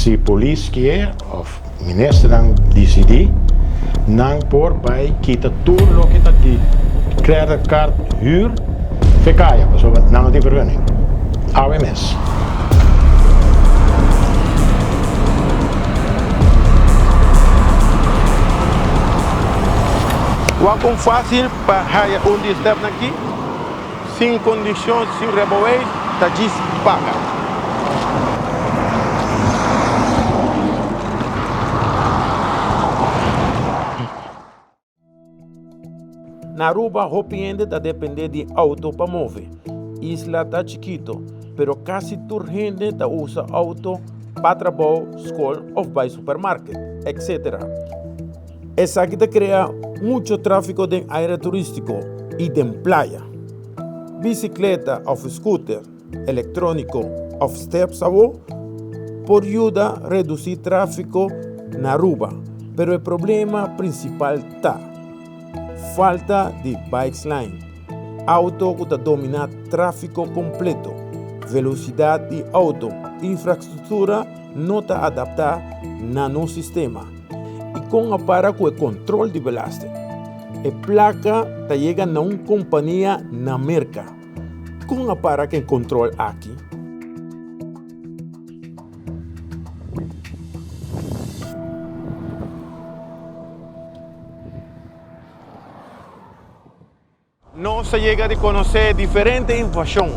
Si polis kier of ministernan disidí, nan por bai kita tur loke ta di credit card huur fe kaya pasobra nan no tin vergunning. Awe mes. Wak kon fásil pa haya un di e stèpnan akí, sin kondishon, sin rebouweis, ta djis paga. Na Aruba hopi hende ta depende di auto pa move. Isla ta chikito, pero kasi tur hende ta usa auto pa trabou, skol of bai supermarket, etc. Esaki ta krea mucho trafiko den area turistiko i den playa. Bisikleta of scooter elektroniko of steps awo por yuda redusi trafiko na Aruba, pero e problema prinsipal ta falta di bikes line, auto ku ta dominá trafiko kompleto, velosidat di auto, infrastruktura no ta adaptá na nos sistema i kon a para ku e kontrol di belasting. E plaka ta yega na un kompania na Merka. Kon a para ku e kontrol aki? Nos a yega di konosé diferente invashon.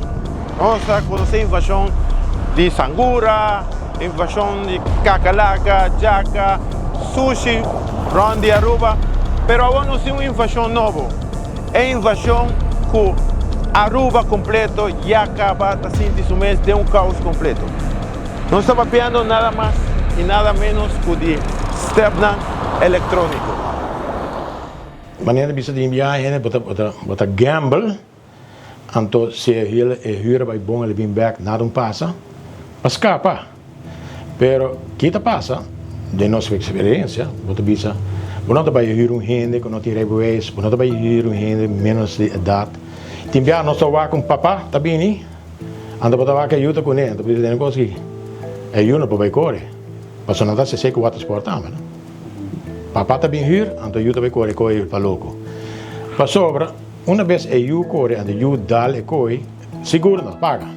Nos a konosé invashon di sangura, invashon di kakalaka, djaka, sushi rònt di Aruba. Pero awor nos tin un invashon nobo, e invashon ku Aruba kompleto ya kaba ta sinti su mes den un kaos kompleto. Nos ta papiando nada mas i nada ménos ku di stèpnan elektróniko. Manera di bisa tin biaha hende bo ta bo ta gamble anto si e hel e huur a bai bon el bin bek nada un pasa pa skapa pero ki ta pasa den nos eksperensia bo ta bisa bo no ta bai huur un hende ku no tin rijbewijs bo no ta bai huur un hende menos di edat tin biaha nos ta wak un papa ta bini anto bo ta wak e yu ta kuné anto bo bisa tene kos ki e yu no por bai kore pasobra nan ta hasi esei ku watersport tambe no. Papa ta bin hür, anto yu ta bai kore koe pa loko. Pasobra, una bes e yu kore anto yu dal e koe, sigur no paga.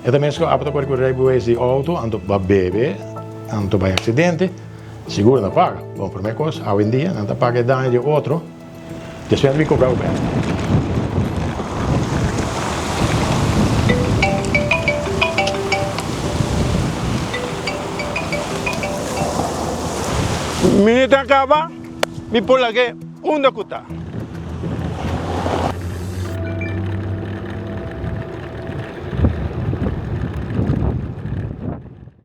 E ta mes ku abo ta kore ku rijbewijs di outo, anto ba bebe, anto bai aksidente, sigur no paga. Bon, prome kos, awendia nan ta paga e daño di otro. Despues mi cobra bo bek. Minita a caba, mi por lag'é unda cu ta.